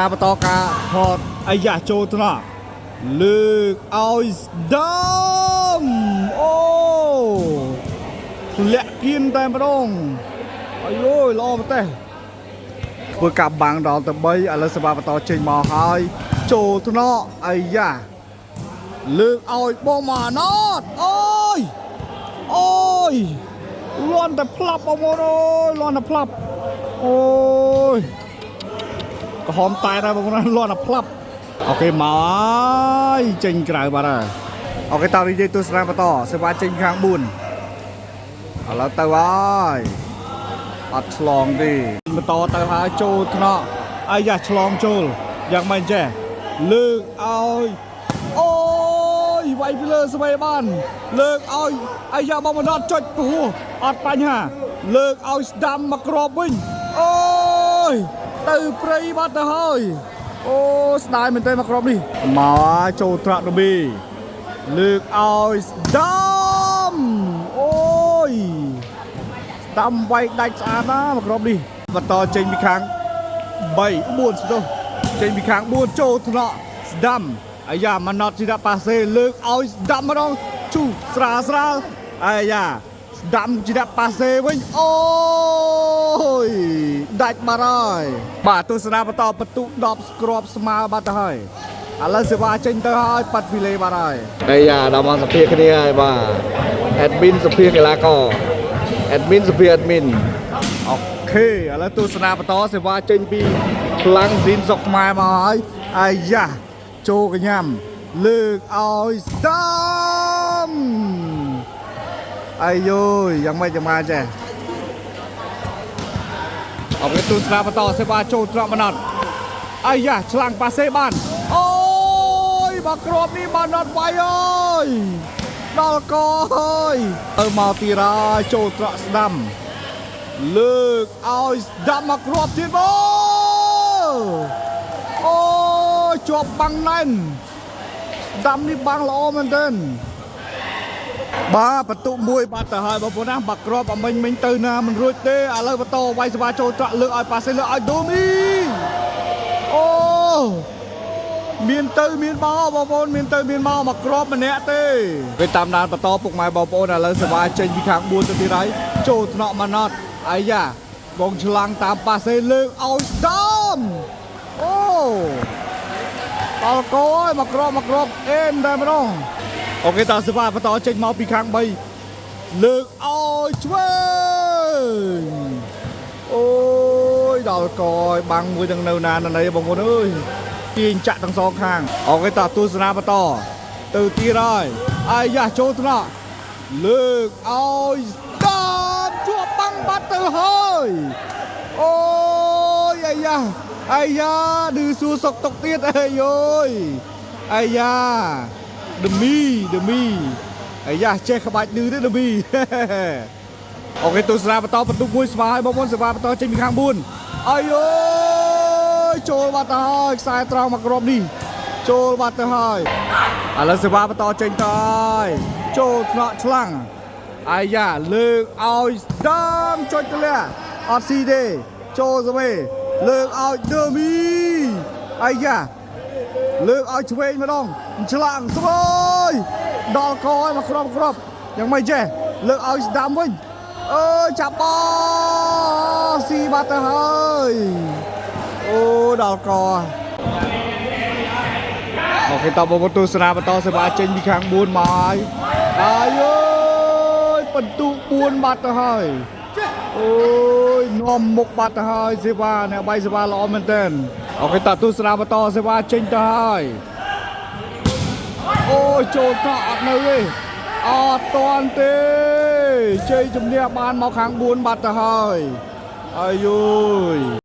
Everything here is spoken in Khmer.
ការបន្តការថតអាយ៉ាចូលថ្នាក់លើកឲ្យស្ដាំអូធ្លាក់គៀនតែម្ដងអាយយល្អមែនទេធ្វើការបាំងដល់ទៅ3ឥឡូវសេវាបន្តចេញមកហើយចូលថ្នាក់អាយ៉ាលើកឲ្យបងម៉ាណតអូយអូយលន់តែផ្លាប់បងប្អូនអើយលន់តែផ្លាប់អូយ ក្រហមតែដែរបងប្អូនលន់តែផ្លាប់អូខេមកហើយចេញក្រៅបាត់ហើយអូខេតោះនិយាយទស្សនាបន្តសេវាចេញខាង4ឥឡូវទៅហើយអត់ឆ្លងទេបន្តទៅហើយចូលថ្នាក់អាយ៉ាឆ្លងចូលយ៉ាងម៉េចចេះលើកឲ្យអូយវាយពីលើស្វ័យបាន លើកឲ្យអាយ៉ាបងបណ្ដចុចពហោះអត់បញ្ហា លើកឲ្យស្ដាំមកក្របវិញអូយ ទៅព្រៃបាត់ទៅហើយអូស្ដាយមែនទេមកក្រុមនេះមកហើយចូលត្រាក់ដប៊ីលើកឲ្យស្ដាំអូយស្ដាំវាយដាច់ស្អាតណាស់មកក្រុមនេះបន្តចេញពីខាង3 4ស្ទោះចេញពីខាង4ចូលថ្នាក់ស្ដាំអាយ៉ាម៉ាណត់ជីដាក់ប៉ាសេលើកឲ្យស្ដាំម្ដងជូស្រាលស្រាលអាយ៉ាស្ដាំជីដាក់ប៉ាសេវិញអូយដាច់បាត់ហើយបាទទស្សនាបន្តបន្ទុ10គ្រាប់ស្មើបាត់ទៅហើយឥឡូវសេវាចេញទៅហើយប៉ាត់វីលេបាត់ហើយ អាយ៉ាដល់មកសភាគ្នាហើយបាទ admin សភាកីឡាករ admin សភា admin អូខេឥឡូវទស្សនាបន្តសេវាចេញពីខ្លាំងស៊ីនស្រុកខ្មែរមកហើយអាយ៉ាចូលកញ្ញាំលើកឲ្យស្ដាំអាយយយ៉ាងម៉េចយ៉ាងម៉ាចេះអរគុណទស្សនាបន្តសេវាចូលត្រង់មណត់អាយ៉ាឆ្លាំងប៉ាសេបានអូយបើគ្រាប់នេះបានអត់វាយអើយដល់កហើយទៅមកទីរាចូលត្រក់ស្ដាំ លើកឲ្យស្ដាប់មកគ្រាប់ទៀតបងអូយជាប់បាំងណែនស្ដាំនេះបាំងល្អមែនទែនបាទបន្ទុកមួយបាត់ទៅហើយបងប្អូនណាបាក់គ្រាប់អមិញមិញទៅណាមិនរួចទេឥឡូវបន្តវាយសបាចូលត្រាក់លើកឲ្យប៉ាសេលើកឲ្យដូមីអូមានទៅមានមកបងប្អូនមានទៅមានមកមកគ្រាប់ម្នាក់ទេពេលតាមដានបន្តពុកម៉ែបងប្អូនឥឡូវសបាចេញពីខាង4ទៅទៀតហើយចូលថ្នាក់ម៉ាណត់អាយ៉ាបងឆ្លាំងតាមប៉ាសេលើកឲ្យស្ដាំអូដល់កោហើយមកគ្រាប់មកគ្រាប់អេមតែម្ដងអូខេតើសបាបន្តចេញមកពីខាង3លើកឲ្យឆ្វេងអូយដល់កោហើយបាំងមួយទាំងនៅណានៅណីបងប្អូនអើយទាញចាក់ទាំងសងខាងអូខេតើទស្សនាបន្តទៅទៀតហើយអាយ៉ាចូលថ្នាក់លើកឲ្យស្ដាំជាប់បាំងបាត់ទៅហើយអូយអាយ៉ាអាយ៉ាឌឺសួរសុកតុកទៀតអេយអើយអាយ៉ាដមីដមីអាយ៉ាចេះក្បាច់ឌឺទេដមី អូខេទស្សនាបន្តបន្ទុកមួយស្មើហើយបងប្អូនសេវាបន្តចេញពីខាង4អាយយចូលបាត់ទៅហើយខ្សែត្រង់មកគ្រាប់នេះចូលបាត់ទៅហើយឥឡូវសេវាបន្តចេញទៅហើយចូលថ្នាក់ឆ្លាំងអាយ៉ាលើកឲ្យស្ដាំចុចទៅលាអត់ស៊ីទេចូលសមេលើកឲ្យដឺមីអាយ៉ាលើកឲ្យឆ្វេងម្ដងឆ្លាំងស្រួយដល់កឲ្យមកគ្រាប់គ្រាប់យ៉ាងម៉េចចេះលើកឲ្យស្ដាំវិញ អើយចាប់បស៊ីបាត់ទៅហើយអូដល់កអូខេតបបទស្សនាបន្តសេវាចេញពីខាង4មកហើយអាយអើយបន្ទុ4បាត់ទៅហើយអូយនាំមុខបាត់ទៅហើយសេវាអ្នកបាយសេវាល្អមែនទែនអូខេតទស្សនាបន្តសេវាចេញទៅហើយអូយចូលតអត់នៅទេអត់តាន់ទេជ័យជំនះបានមកខាង4បាត់ទៅហើយអាយយ